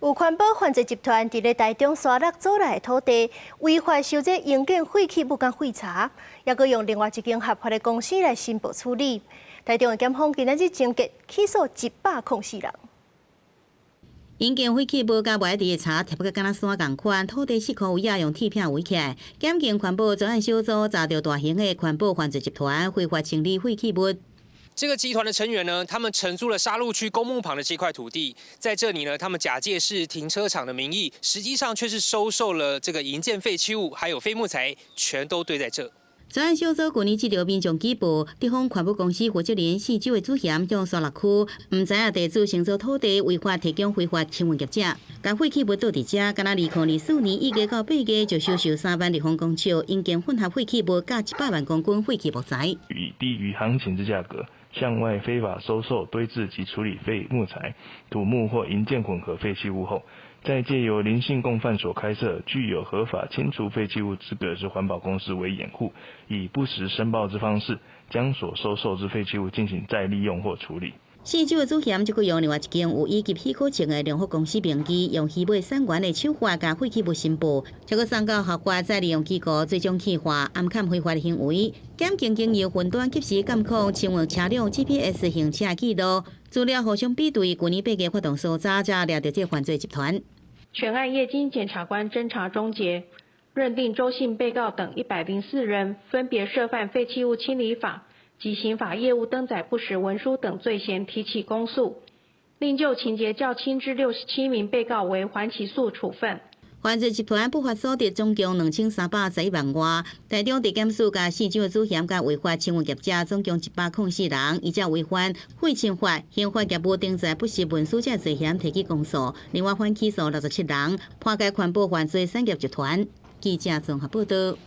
有環保犯罪集團佇咧台中沙鹿租來的土地，違法收這營建廢棄物佮廢柴，猶閣用另外一間合法的公司來申報處理。台中的檢方今仔日終結起訴104人。營建廢棄物佮埋佇的柴疊甲敢若山仝款，土地四箍圍仔用鐵片圍起來。檢警環保專案小組查著大型的環保犯罪集團非法清理廢棄物。這個集團的成員呢，他們承租了沙鹿區公墓旁的這塊土地，在這裡呢，他們假借是停車場的名義，實際上卻是收受了這個營建廢棄物，還有廢木材，全都堆在這。專案小組舊年接著民眾舉報，德豐環保公司負責人姓周的主嫌向沙鹿區，毋知影地主承租土地違法提供非法清運業者，共廢棄物倒佇遮，敢若2024年1月到8月就收受3萬立方公尺營建混合廢棄物，佮100萬公斤廢棄木材。以低於行情之價格，向外非法收受堆置及處理廢木材、土木或營建混合廢棄物後，再借由林姓共犯所開設具有合法清除廢棄物資格之環保公司為掩護，以不實申報之方式，將所收受之廢棄物進行再利用或處理。姓周的主嫌就閣用另外一間有乙級許可證的良福公司名義，用虛偽產權的手法共廢棄物申報，再閣送到合法再利用機構，最終去化暗崁非法的行為。檢警經由雲端及時監控清運車輛 GPS 行車記錄，資料互相比對，舊年8月發動搜查，才掠著這犯罪集團。全案業經檢察官偵查終結，認定周姓被告等104人分別涉犯廢棄物清理法及刑法業務登載不實文書等罪嫌，提起公訴。另就情節較輕之67名被告為緩起訴處分。犯罪集團不法所得總共2311萬外，台中地檢署共姓周的主嫌佮違法清運業者總共104人，依照違反廢清法、刑法業務登載不實文書這罪嫌提起公訴，另外緩起訴67人，破解環保犯罪產業集團。記者綜合報道。